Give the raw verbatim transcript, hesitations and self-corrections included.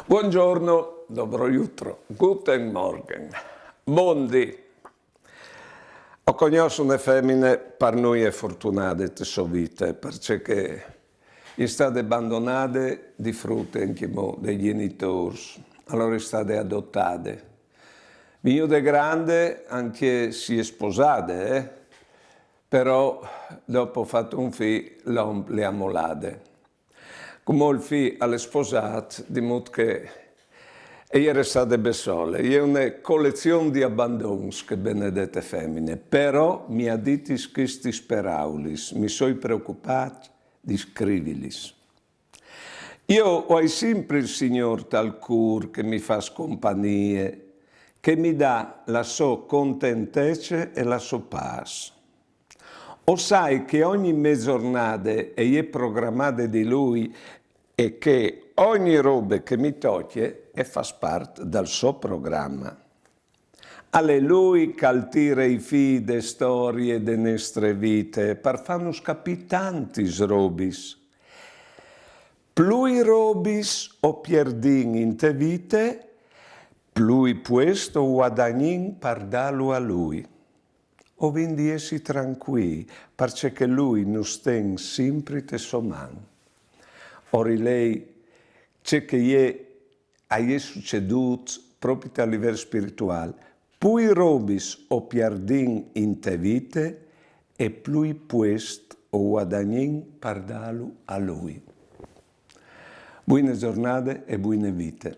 Buongiorno, dobro jutro, guten Morgen, bon dì. O cognòs une femine par nuie fortunade te sô vite, parcè che e je stade bandonade di frute ancjemò dai gjenitôrs, alore e je stade adotade. Vignude grande, ancje se e je sposade, eh? Però dopo fat un fi, l'om le à molade. Cumò il fi al è sposât, di mût che e je restade bessole. E je une colezion di abandons, chê benedete femine. Però mi à ditis chestis peraulis, mi soi preocupât di scrivilis. Jo o ai simpri il Signôr tal cûr che mi fâs compagnie, che mi dà la sô contentece e la sô pâs. O sai che ogni mê zornade e je programade di lui e che ogni robe che mi tocje e fâs part dal so programe. Al è lui che al tire i fîi de storie de nestre vite par fânus capî tantis robis. Plui robis o pierdìn inte vite, plui puest o vuadagnin par dâlu a lui. O vin di jessi trancuîi, parcè che lui nus ten simpri te sô man. O rilei ce che e je, e je sucedût propit a livel spirituâl. Plui robis o pierdìn inte vite e plui puest o vuadagnin par dâlu a lui. Buine zornade e buine vite.